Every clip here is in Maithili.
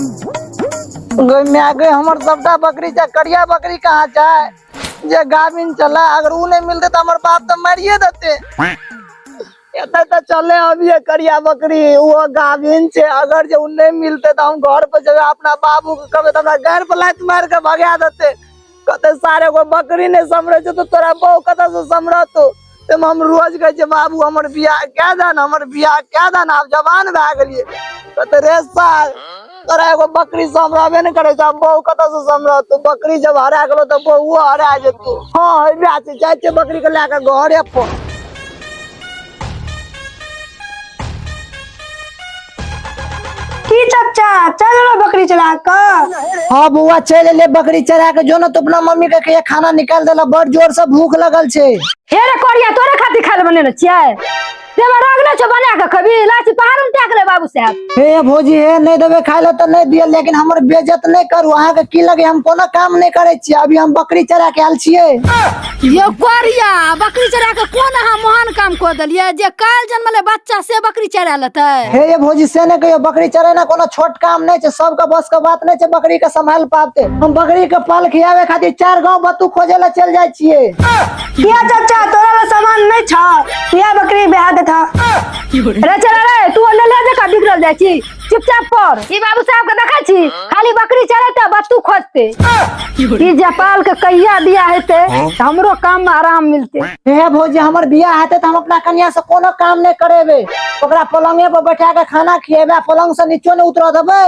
गै माय गै, हमर सबटा बकरी छै, करिया बकरी कहाँ छै जे गाभिन चला? अगर उ नहीं मिलते तऽ हमर बाप तऽ मारिए देते। एतऽ तऽ चले अभी करिया बकरी, वो गाभिन छै। अगर जे उ नहीं मिलते तऽ हम घर पर जेबै, अपना बाबू के कहबै तऽ हमरा गारि पर लात मारि के भगा देते। कहते सारे एगो बकरी नहीं सम्हरै छै तऽ तोरा बहू कतऽ से सम्हरतौ? ताहिमे हम रोज कहै छियै, बाबू हमर बियाह कए दे ने, हमर बियाह कए दे ने, आब जवान भए गेलियै। कहते रे सार, तोरा एगो बकरी सम्हरबे नहि करै छै, आब बहू कतऽ से सम्हरतौ? बकरी जब हरा गेलो तऽ बहुओ हरा जेतौ। हँ, हेबे छै, जाइ छियै बकरी के लए कऽ घरे पर। की चचा, चल रहा बकरी चला कऽ? हाँ बौआ, चलि एलियै बकरी चरा के। जो ने तो अपना मम्मी के कहिया खाना निकाल देला, बड़ जोर से भूख लगल छै। हे रे कोरिया, तोरे खातिर खाय लए बनेने छियै? देबा राग नहि छौ, बना कऽ खबी लाची पहाड़ में टेक ले बाबू साहब। हे भौजी, हे नहि देबै खाय लए तऽ नहि दिअ, लेकिन हमर बेइज्जत नहि करू। अहाँके की लगे हम कोनो काम नहि करै छियै? अभी हम बकरी चरा के आयल छियै। यो कोरिया, बकरी चरा के कोन अहाँ महान काम कऽ देलियै जे काल्हि जन्मले बच्चा से बकरी चरा लेतै? हे ये भौजी, से नहि कहियौ। बकरी चरेना कोनो छोट काम नहि छै। सबके बस के बात नहि छै बकरी के सम्हाल पाबते। हम बकरी के पाल खियावे खातिर चार गांव बत्तू खोजे ला चल जाइ छियै। किया चचा, तोरा ला सामान नहीं छा? किया बकरी बेहा देता? रे चल रे, तू ले ले जका बिगड़ल जाइ छी, चुपचाप पर। ई बाबू साहब के देखै छी, खाली बकरी चरेतै, बत्तू खोजते। ई जपाल के कहिया बियाह हेतै तऽ हमरो काम में आराम मिलते। हे भौजी, हमर बियाह हेतै तऽ हम अपना कन्या से कोनो काम नहि करेबै। ओकरा पलंगे पर बैठा के खाना खिएबै आ पलंग से नीचो नहि उतरऽ देबै।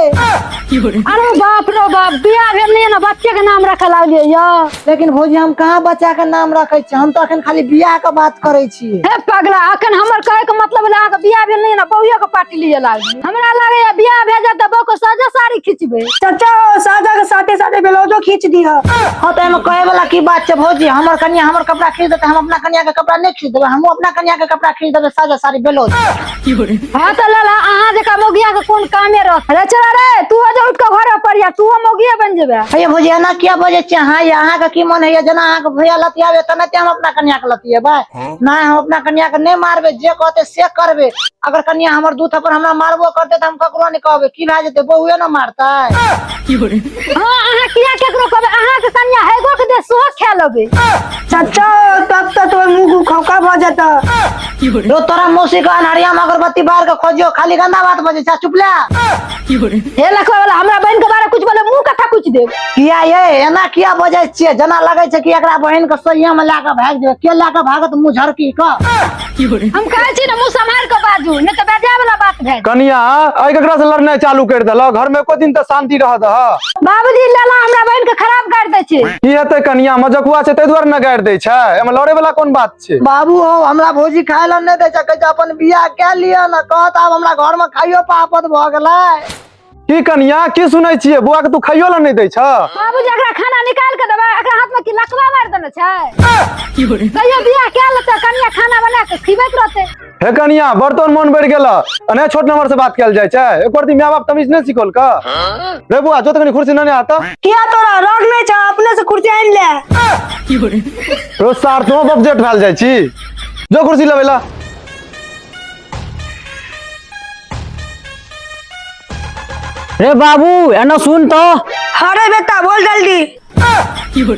अरे बाप रे बाप, बियाह भेल नहीं ने बच्चे के नाम रखे लागलियै यौ। लेकिन भौजी, हम कहाँ बच्चा के नाम रखे छी? हम तऽ अखन खाली बियाह के बात करै छी। हे पगला, अखन हमर कहे के मतलब भेलै अहाँके बियाह भेल नहीं ने बहुओ के पार्टी लिए लागलियै। हमरा लागैया बियाह भए जायत तऽ बहु के साजा साड़ी खिचबै। चचा, साजा के साथे साथे ब्लाउजो खींच दिह। हाँ, तऽ एहिमे कहे वाला की बात छै भौजी? हमर कनिया हमर कपड़ा खींच देतै, हम अपना कनिया के कपड़ा नहि खींच देबै? हमहूँ अपना कनिया के कपड़ा खींच देबै, साजा साड़ी ब्लाउज। हाँ तऽ लाला, अहाँ जकाँ मौगिया के कोन कामे रहत? रे चला रे, तू जे उठ के घर पर या तू मौगिया बन जेबे। हे भौजी, एना किया बजै छियै अहाँ? ये अहाँके की मन होइया, जेना अहाँके भैया लतियाबे तेनाहिते हम अपना कनिया के लतियेबै? नहि, हम अपना कनिया के नहि मारबै, जे कहतै से करबै। अगर कनिया हमर दू थप्पड़ हमरा मारबो करतै तऽ हम ककरो नहि कहबै। की भए जेतै, बहुए ने मारतै। हाँ, अहाँ किया केकरो कहबै? अहाँके कनिया हेगो के दे सेहो खा लेबै। चचा, तब तऽ तोर मुंह खौका भऽ जेतऽ। जो तोरा मौसी के अन्हरिया में अगरबत्ती बार के खोजियो, खाली गंदा बात बजै छै। चुप ले। हे लखवा वाला, हमरा बहन के बारे कुछ बोले मुंह कथा कुछ देब। किया ये एना किया बजै छियै? जेना लगै छै कि एकरा बहिन के सैया में लए के भागि जेबै। के लए के भागत मुँह झरकी कऽ? हम कहै छी ने मुंह सम्हारि के बाजू, नहि तऽ बेजाय वाला बात भए जायत। कनिया, आइ ककरा से लड़नाइ चालू करि देलक? घर में एको दिन तऽ शांति रह दह। बाबूजी, लाला हमरा बहन के खराब कर दै छै। की हेतै कनिया, मजकुआ छै ताहि दुआरे ने गारि दै छै। एहिमे लड़े वाला कोन बात छै? बाबू हो, हमरा भौजी खाय लए नहि दै छै। कहै छै अपन बियाह कए लिअ ने। कहत आब हमरा घर में खाइयो पर आफत भऽ गेलै। की कनिया, की सुनै छियै? बौआ के तू खाइयो लए नहि दै छ? बाबूजी, एकरा खाना निकाल के देबै? एकरा हाथ में की लकवा मारि देने छै? कहियो बियाह कए लेतै, कनिया खाना बना के खिबैत रहतै। हे कनिया, बड़ तोर मन बढ़ि गेल। अने छोट नंबर से बात कयल जाइ छै? एक बार my बाप तमीज नहि सिखौलक रे? बौआ, जो तऽ कनि कुर्सी नेने आता। किया, तोरा राग नहीं छा? अपने से कुर्सी आनि ले। रोज सार तू बपजेट भेल जाइ छी। जो कुर्सी लबै ला। रे बाबू, एना सुन तो। अरे बेटा, बोल जल्दी।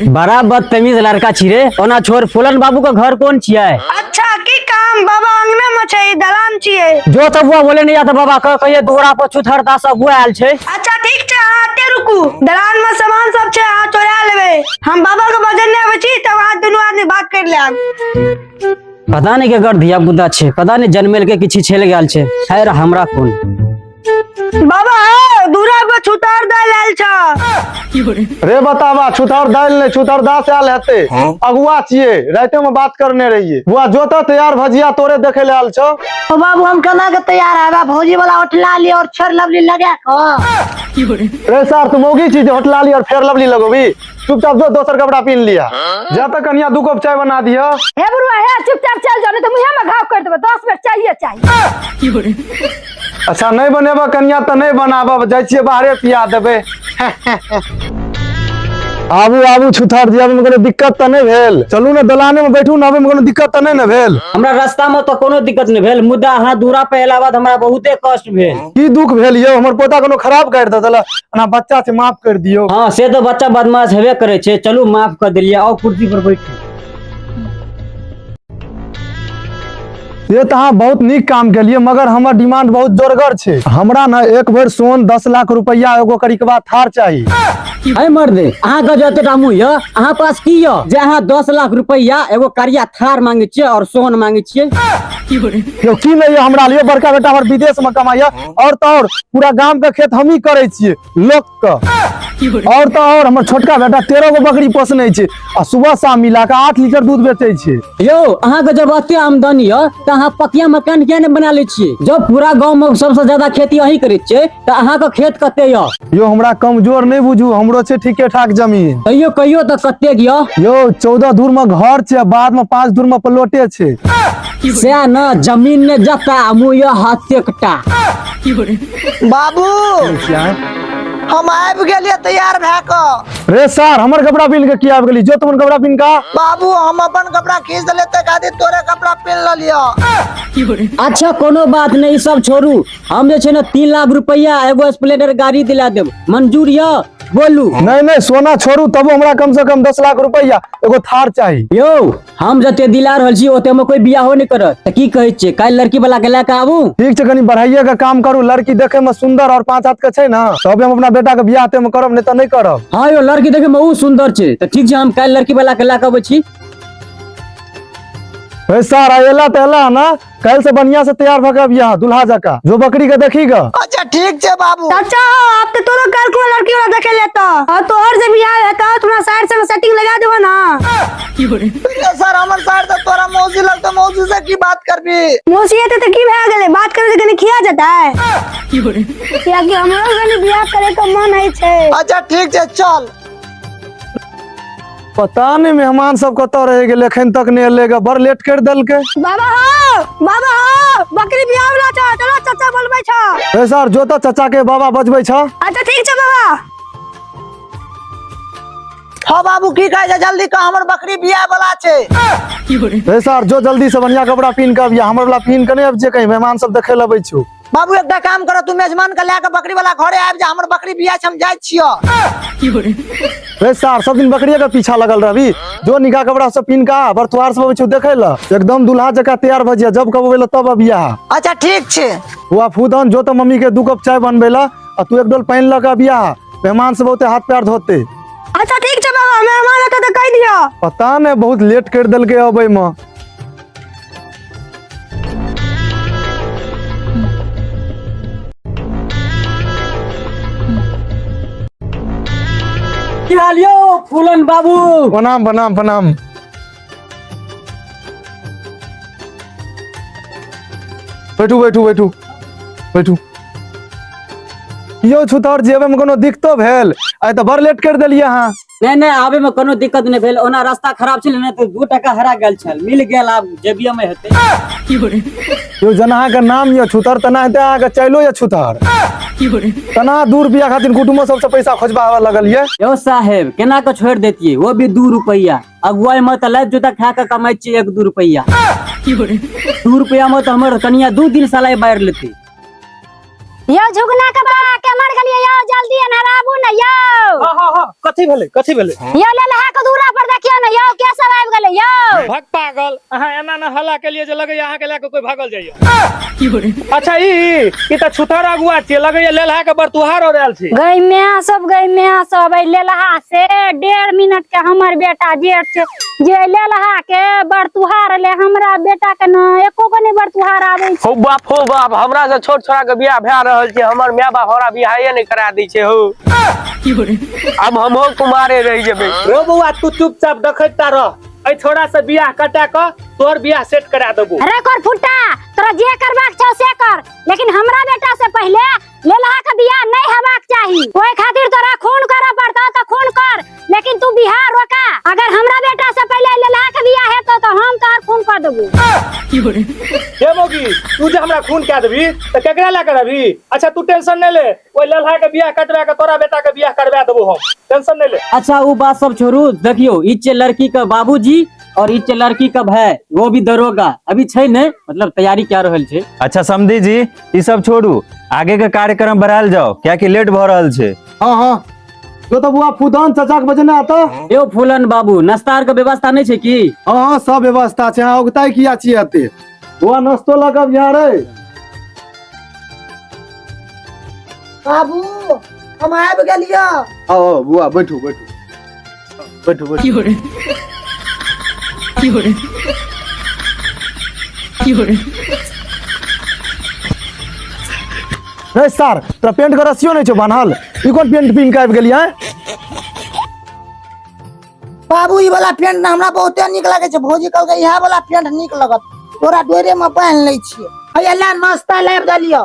बड़ा बदतमीज लड़का छी रे। ओना छोड़, फूलन बाबू के घर कोन छियै? अच्छा, की काम? बाबा अंगना में छै, ई दलान छियै। जो तऽ बुआ बोले नहीं आता बाबा के कहिए दोरा पर छुथर दास अगुआ आयल छै। अच्छा ठीक छै, अहाँ एते रुकू। दलान में सामान सब छै, अहाँ चोरा लेबै। हम बाबा के बजने आबै छी, तब अहाँ दुनू आदमी बात कर लेब। पता नहीं केकर धिया पुता छै, पता नहीं जनमेल के किछु छेल गेल छै। खैर, हमरा कोन। बाबा हे, दूरा पर छुतार दाल आयल छ। रे बताबा, छुथर दालि नहि, छुथर दास आयल हेतै। अगुआ छियै, राइते में बात करने रहियै। बुआ, जोतऽ तैयार, भजिया तोरे देखे ले आयल छौ। ओ बाबू, हम केना के तैयार हेबै? भौजी वाला उठला लिअ और छेड़ लवली लगा कऽ। रे सार, तू मौगी छी जे होटलाली और फेर लवली लगोबी? चुपचाप जो, दोसर कपड़ा पीन लिया। जा तक कनिया, दू कप चाय बना दिया। हे बुढ़वा, हे चुपचाप चल जाओ, नहीं तो मुँहे में घाव कर देबो। 10 बेर चाहिए चाहिए। अच्छा, नहीं बनेबा कनिया तऽ नहीं बनाबब, जाइ छियै बाहरे पिया देबै। आबू आबू छुथार जी, आबे में कोनो दिक्कत तऽ नहि भेल? चलू ने दलाने में बैठू ने, आबे में कोनो दिक्कत तऽ नहि ने भेल? हमरा रास्ता में तऽ कोनो दिक्कत नहि भेल, मुदा अहाँ दूरा पे एला बाद हमरा बहुते कष्ट भेल। की दुख भेल यौ? हमर पोता कोनो खराब कर देलक? एना बच्चा छै, माफ कर दियौ। हाँ से तऽ बच्चा बदमाश हेबे करे छै, चलू माफ कर देलियै, आउ कुर्सी पर बैठू। ये तऽ अहाँ बहुत नीक काम केलिए, मगर हमर डिमांड बहुत जोरगर छै। हमरा ने एक भरि सोन, 10 लाख रुपया, एगो करिकबा थार चाही। है मर्दे, अहाँ के जते टा मुँह यऽ, अहाँ पास की यऽ जे अहाँ 10 लाख रुपया, एगो करिया थार मांगे छियै और सोन मांगे छियै? यौ की नहीं यऽ हमरा लिए? बड़का बेटा हमर विदेश में कमाइया, और तऽ और पूरा गाम के खेत हमही करै छियै लोक के, और तऽ और हमर छोटका बेटा 13 गो बकरी पोसने छै आ सुबह शाम मिला के 8 लीटर दूध बेचै छै। यौ अहाँ के जब एते आमदनी यऽ तऽ अहाँ पकिया मकान किया नहि बना लै छियै? जब पूरा गाँव में सबसे ज्यादा खेती अहीं करै छियै तऽ अहाँ के खेत कते यऽ? यौ हमरा कमजोर नहि बुझू, हमरो छै ठीके ठाक जमीन। कहियो कहियो तऽ कतेक यऽ? यौ 14 धूर में घर छै, बाद में 5 धूर में प्लॉटे छै। सएह न, जमीन ने जता मुँह यऽ हतेक टा। बाबू हम आबि गेलियै तैयार भए कऽ। रे सर, हमर कपड़ा पिन के किया आबि गेली? जो तुमन कपड़ा पिन का। बाबू हम अपन कपड़ा खींच देलियै तै खातिर तोरे कपड़ा पिन लेलियौ। अच्छा कोनो बात नहीं, ई सब छोड़ू, हम जे छै ने 3 लाख रुपया एगो स्प्लेंडर गाड़ी दिला देब, मंजूर यऽ? बोलू। नहीं नहीं, सोना छोड़ू तबो हमरा कम से कम 10 लाख रुपया एगो थार चाही। यौ हम जते दिला रहल छी ओते में कोई बियाहो नहीं करत, तऽ की कहै छियै काल्हि लड़की वाला के लए कऽ आबू? ठीक छै, कनी बढ़ाइए के काम करू, लड़की देखे में सुंदर और 5 हाथ के छै ना, तबे हम अपना बेटा के बियाह ते में करब, नहीं तऽ नहीं करब। हाँ यौ लड़की देखे में बहुत सुंदर छै, तऽ ठीक छै हम काल्हि लड़की वाला के लए कऽ अबै छी। हे सर, एला तऽ एला ना, काल्हि से बढ़िया से तैयार भऽ के अबिया दुल्हा जका, जो बकरी के देखी ग। अच्छा ठीक छै बाबू। चाचा आप तो तोरो काल को लड़की वाला देखे लेता, और तोहर से बियाह हेता थोड़ा साइड से सेटिंग लगा देबो ना। सर हमर साइड से तोरा मौसी लगता, मौसी से की बात करबी? मौसी हेतै तऽ की भए गेलै, बात करे से कनी खिया जेतै, कियाकि हमरो कनी बियाह करे के मन होइ छै। अच्छा ठीक छै चल। पता नहीं मेहमान सब कतऽ रहि गेलै, एखन तक नहि एलै ग, बड़ लेट कर देलकै। बाबा हो, बाबा हो, बकरी बियाह वाला छौ, चलो चाचा बोलबै छौ। हे सर, जो तऽ चाचा के बाबा बजबै छौ। अच्छा ठीक छै बाबा। हाँ बाबू की कहै छै, जल्दी कह, हमर बकरी बियाह वाला छै। हे सर, जो जल्दी से बढ़िया कपड़ा पहिन के अबिया, हमर वाला पहिन के नहि आबि जे कहीं मेहमान सब देखे लए अबै छौ। बाबू एकटा काम कर, तू मेजबान के लए के बकरी वाला घरे आबि जा, हमर बकरी बियाह छै, हम जाइ छियो। रे सार, सब दिन बकरिये के पीछा लगल रहबी, जो निका कपड़ा सब पहिन के आ, बरतुहार सब अबै छौ देखे लए, एकदम दुल्हा जकाँ तैयार भऽ जिया, जब कहबै लए तब अबिया। अच्छा ठीक छै। बुआ फूदन, जो तऽ मम्मी के 2 कप चाय बनबै लए, आ तू एक डोल पानि लऽ के अबिया, मेहमान सब औते हाथ पैर धोते। अच्छा ठीक छै बाबा, मेहमान औते तऽ कहि दियौ। पता नहि बहुत लेट कर देलकै अबै मे। की हाल यौ फूलन बाबू? प्रणाम प्रणाम प्रणाम। बैठू बैठू बैठू बैठू। यौ छुतहर जेबै में कोनो दिक्कतो भेल? आइ तऽ बड़ लेट कर देलियै अहाँ। नहीं नहीं, आबे में कोनो दिक्कत नहीं भेल, ओना रास्ता खराब छल ने तऽ 2 टका हरा गेल छल, मिल गेल, आब जेबिये में हेतै। यौ जना अहाँके नाम यऽ छुतहर तना हेतै अहाँके चैलो यऽ छुतहर, तना 2 रुपया खातिर कुटुमो सबसँ पैसा खोजबाबऽ लगल ये। यौ साहेब केना के छोड़ि देतियै, वो भी 2 रुपया, अगुआई में तऽ लाइफ जूता खा के कमाइ छियै 1-2 रुपया, 2 रुपया में तऽ हमर कनिया 2 दिन सलाई बारि लेतै। यौ झुगना के बा के मर गेलियै यौ, जल्दी एना आबू ने यौ। हाँ हाँ हाँ, कथी भेलै कथी भेलै? यौ लेलहा के दूरा पर देखियौ ने यौ, के सब आबि गेलै यौ। भग पागल, अहाँ एना न हल्ला के लिए जे लगैया अहाँ के लए के कोई भागल जाइया। अच्छा ई तऽ छुतहर अगुआ छियै, लगैया लेलहा के बरतुहार और आयल छी। गै माय सब, गै माय सब, एहि लेलहा से 1.5 मिनट के हमर बेटा जेठ छै, जे लेलहा के बरतुहार ले, हमरा बेटा के न एको गो नहीं बरतुहार आबै छै। हो बाप हो बाप, हमरा से छोट छोड़ा के बियाह भए रहल छै, हमर my बाप हमरा बियाहे नहीं करा दै छै हो, आब हमहु कुमारे रहि जेबै। रो बौआ तू चुपचाप देखैत ता रह, एहि छोड़ा से बियाह कटा के तोहर बियाह सेट करा देबो। अरे कर फुट्टा, तोरा जे करबाक छौ से कर, लेकिन हमरा बेटा से पहिले लेलहा के बियाह नहीं हेबाक चाही, ओहि खातिर तोरा खून करऽ पड़तौ तऽ खून कर, लेकिन तू बियाह रोका। अगर हमरा बेटा से पहिले लेलहा के बियाह हेतौ तऽ हम तोहर खून कर देबो। हे मौगी, तू जे हमरा खून कए देबही तऽ केकरा लए के रहबही? अच्छा तू टेंशन नहि ले, ओहि लल्हा के बियाह कटवा के तोरा बेटा के बियाह करवा देबो हम, टेंशन नहीं ले। अच्छा वो बात सब छोड़ू, देखियो ई छै लड़की के बाबूजी और ई छै लड़की के भाई, वो भी दरोगा अभी छै ने, मतलब तैयारी क्या रहल छै। अच्छा समधी जी ई सब छोड़ू, आगे के कार्यक्रम बढ़ायल जाओ कियाकि लेट भ रहल छै। हाँ हाँ जो तो बुआ फुदन चाचा के बजना आता। यो फूलन बाबू नाश्ता आर के व्यवस्था नहीं छै की? हाँ हाँ सब व्यवस्था छै, अहाँ उगताई किया छियै एते? बुआ नाश्तो लगब यहाँ रे। बाबू हम आबि गेलियो। आओ बुआ बैठू बैठू बैठू बैठू। रे सर तोरा पेंट के रस्सियो नहीं छौ बान्हल, ई कोन पेंट पिन्ह के आबि गेलियै? बाबू ई वाला पेंट ने हमरा बहुते नीक लगै छै, भौजी कहलकै इएह वाला पेंट नीक लगत, तोरा डोरे में बान्हि लै छियै। हैया ले नाश्ता लाबि देलियौ।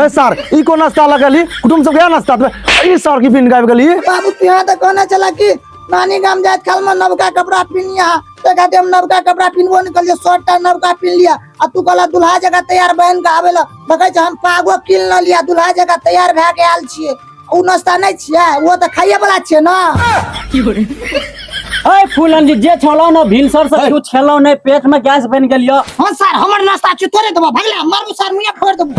रे सर ई कोन नाश्ता लगली? कुटुम सब गया नाश्ता देबै, ई सर की पिन्ह के आबि गेली? बाबू तू यहाँ तऽ कहने छला कि नानी गाम जाइत काल में नवका कपड़ा पिन्हिया, तै खातिर हम नवका कपड़ा पिन्हबो नहि कलियै, शर्ट टा नवका पिन्ह लिया। आ तू कहला दुल्हा जकाँ तैयार बनि के आबै लए, देखै छ हम पागो कीन लेलियै, दुल्हा जकाँ तैयार भए के आयल छियै। उ नाश्ता नहि छियै, ओ तऽ खाइए वाला छियै ने। ए फूलन जी जे छलौ न भिनसर से तू छलौ नै, पेट में गैस बन गेल यो। हां सर हमर नाश्ता छी तोरे देबो, भगला मारू सर मुँह फोड़ देबो।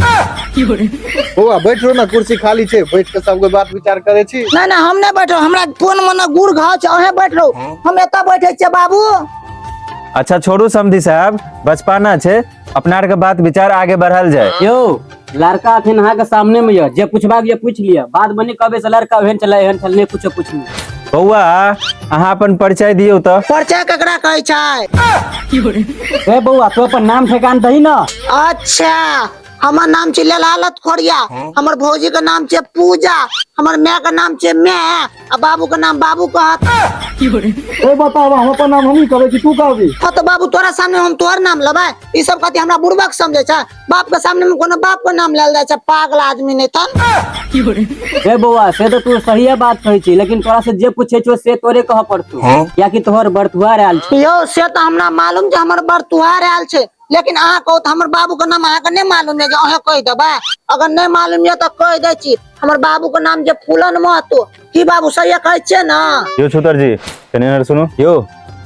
बौआ बैठ रहो ना, कुर्सी खाली छै, बैठ के सबके बात विचार करे छी। नहीं नहीं हम नहीं बैठो, हमरा फोन में न गुड़ घाव छै, अहें बैठ रहो, हम एतऽ बैठे छियै बाबू। अच्छा छोड़ू समधी साहब, बचपना छै, अपना आर के बात विचार आगे बढ़ल जाए। यो लड़का अखन अहाँ के सामने में यऽ, जे पूछबाक यऽ पूछ लिअ, बाद में नहि कहबै से लड़का ओहन छलै एहन छलै, नहि कुछो पूछलू। बौआ अहाँ अपन परिचय दियौ तऽ। परिचय केकरा कहै छै? ए बौआ तू अपन नाम ठेकान दही न। अच्छा हमर नाम छै ललालत खोरिया, हमर भौजी के नाम छै पूजा, हमर my के नाम छै my, आ बाबू के नाम बाबू कहत। ए बताब हम अपन नाम हमही कहबै कि तू कहबी? हाँ तो बाबू तोरा सामने हम तोहर नाम लेबै, ई सब कहती हमरा बुड़बक समझै छै, बाप के सामने में कोनो बाप के नाम लेल जाइ छै, पागल आदमी नहीं तन। ए बौआ से तो तू सहिए बात कहै छी, लेकिन तोरा से जे पूछै छौ से तोरे कहऽ पड़तौ, कियाकि तोहर बरतुहार आयल छै। यौ से तऽ हमरा मालूम छै हमर बरतुहार आयल छै, लेकिन अहाँ कहू तऽ हमर बाबू के नाम अहाँके नहि मालूम यऽ जे अहाँ कहि देबै? अगर नहि मालूम यऽ तऽ कहि दै छी, हमर बाबू के नाम जे फूलन महतो। की बाबू सही कहै छियै ने? यो छुतर जी कनि एनहर सुनू। यो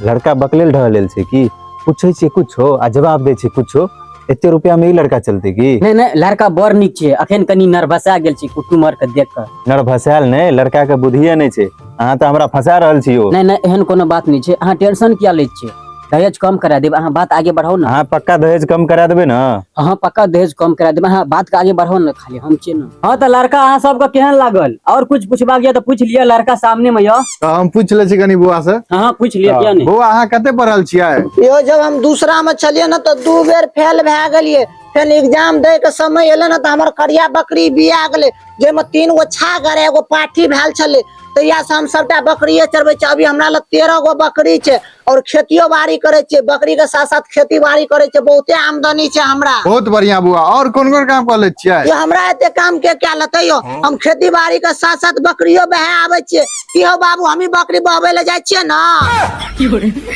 लड़का बकलेल ढहलेल छै की? पूछै छियै कुछो आ जवाब दै छै कुछो, एते रुपया में ई लड़का चलते की? नहीं नहीं लड़का बड़ नीक छै, अखन कनि नर्वसा गेल छी कुटुम आर के देख के। नर्वसायल नहि, लड़का के बुद्धिए नहि छै, अहाँ तऽ हमरा फंसा रहल छी यौ। नहीं नहीं एहन कोनो बात नहीं छै, अहाँ टेंशन किया लै छियै, दहेज कम करा देब, अहाँ बात आगे बढ़ाउ ना। अहाँ पक्का दहेज कम करा देबै ना? अहाँ पक्का दहेज कम करा देब, अहाँ बात के आगे बढ़ाउ ना, खाली हम छियै ना। हाँ तऽ लड़का अहाँ सबके केहन लागल? और कुछ पूछबाक यऽ तऽ पूछ लिअ, लड़का सामने में यऽ। तऽ हम पूछ लै छी कनि बौआ से। हाँ पूछ लिअ, किया नहि। बौआ अहाँ कते पढ़ल छियै? यो जब हम दूसरा में छलियै ने तऽ 2 बेर फेल भए गेलियै, फेर एग्जाम दै के समय एलै ने तऽ हमर करिया बकरी बिया गेलै, जाहिमे 3 गो छागर एगो पाठी भेल छलै। तहिया से हम सबटा बकरिए चरबै छियै, अभी हमरा लग 13 गो बकरी छै और खेतियो बाड़ी करै छियै, बकरी के साथ साथ खेती बाड़ी करै छियै, बहुते आमदनी छै हमरा। बहुत बढ़िया बुआ, और कोन कोन काम कर लै छियै? यो हमरा एते काम के क्या लेतै यो, हम खेती बाड़ी के साथ साथ बकरियो बहा आबै छियै। की हो बाबू हमी बकरी बहबै ले जाइ छियै ना?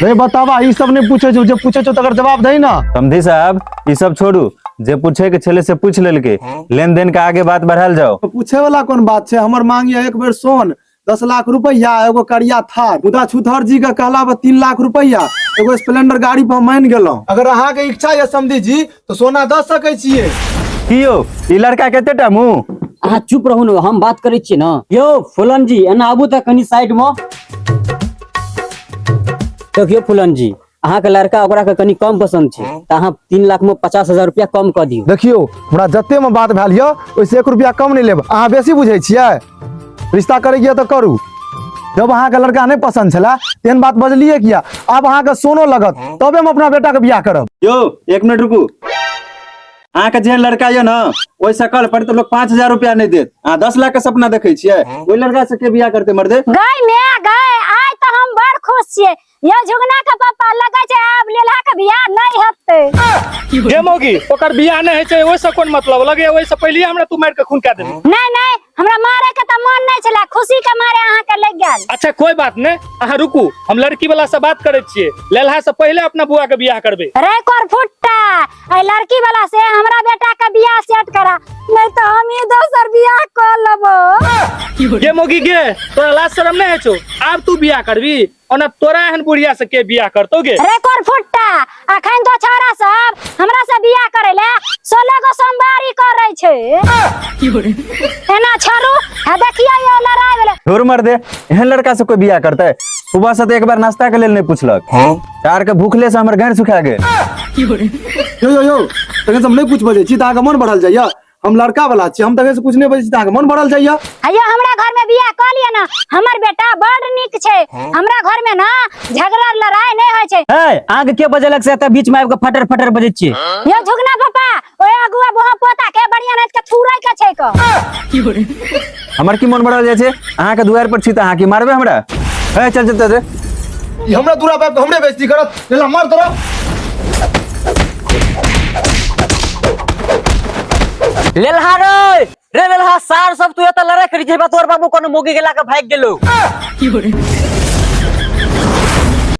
रे बताबा ई सब नहि पूछै छौ, जे पूछै छौ तकर जवाब दही ना। समधी साहब ई सब छोड़ू, जे पूछे के छले से पूछ लेलके, लेन देन के आगे बात बढ़ायल जाओ। तो पूछे वाला कोन बात छै, हमर मांग यऽ एक बेर सोन 10 लाख रुपया एगो करिया थार, मुदा छुतहर जी के कहला पर 3 लाख रुपया एगो स्प्लेंडर गाड़ी पर मान गेलहुँ। अगर अहाँ के इच्छा यऽ समधी जी तो सोना दऽ सकै छियै। की यौ ई लड़का कते टा मुँह? अहाँ चुप रहू ने, हम बात करै छियै ने। यौ फूलन जी एना आबू तऽ कनि साइड मे। देखियौ फूलन जी अहाँके लड़का ओकरा के कनि कम पसंद छै तऽ अहाँ 3 लाख में 50,000 रुपया कम कऽ दियौ। देखियौ हमरा जते में बात भेल यऽ ओहिसँ 1 रुपया कम नहि लेब, अहाँ बेसी बुझै छियै? रिश्ता करैके यऽ तऽ करू, जब अहाँके लड़का नहि पसंद छलै तेहन बात बजलियै किया? आब अहाँके सोनो लगत तबे हम अपना बेटाके बियाह करब। यौ 1 मिनट रुकू, अहाँके जेहन लड़का यऽ ने ओहि सकल पर तऽ लोग 5,000 रुपया नहि देत, अहाँ 10 लाख के सपना देखै छियै, ओहि लड़का से के बियाह करतै मर्दे? गय my गय, आइ तऽ हम बड़ खुश छियै यो झुगना के पापा लगै छै आब लेलहा के बियाह नहि हेतै। गे मौगी, ओकर बियाह नहि होइ छै ओहिसँ कोन मतलब लगैया? ओहिसँ पहिले हमरा तू मारि के खून कए देबही। नहि नहि, हमरा मारे के तऽ मन नहि छलै, खुशी के मारे अहाँ के लागि गेल। अच्छा कोई बात नहि, अहाँ रुकू, हम लड़की वाला से बात करै छियै, लेलहा से पहिले अपना बुआ के बियाह करबै। रे कर फुट्टा, एहि लड़की वाला से हमरा बेटा के बियाह सेट करा, नहीं तो हम ही दोसर बियाह कर लेबो। गे मौगी गे, तोरा लाज शरम नहि होइ छौ? आब तू बियाह करबी? ओना तोरा एहन बुढ़िया से के बियाह करतौ गे? रे कर फुट्टा, अखन तो छौड़ा सब हमरा से बियाह करे ले 16 गो सोमवारी करे छै। एना छोड़ू, हा देखियो यो लड़ाई भेलै। धुर मर दे, एहन लड़का से कोई बियाह करतै? सुबह से तो एक बार नाश्ता के लेल नहीं पूछलक, चार के भूखले से हमर घर सुखा गेल। यो यो यो, तखन से हम नहि कुछ बजै छी तऽ अहाँके मन बढ़ल जाइया? हम लड़का वाला छी, हम तखन से कुछ नहि बजै छी तऽ अहाँके मन बढ़ल जाइया? अयो हमरा घर में बियाह कऽ लिअ ना, हमर बेटा बड़ नीक छै, हमरा घर में ना झगड़ा लड़ाई नहीं होइ छै। ए, अहाँके के बजेलक से एतऽ बीच में आबि कऽ फटर फटर बजै छियै? यो झुगना पापा, ओए अगुआ बोहा पोता के बढ़िया नाच के थुरै के छै क। हमर की मन बढ़ल जाइ छै? अहाँके दुआरि पर छी तऽ अहाँ की मारबै हमरा? ए चल चल चल। ई हमरा दूरा पर आबि कऽ हमरे बेइज्जती करत? लेला मार तोरा। लेलहा रे रे लेलहा, सार सब तू एतऽ लड़ाई करी जेबा, तोर बाबू कोनो मोगी गेला के भागि गेलो।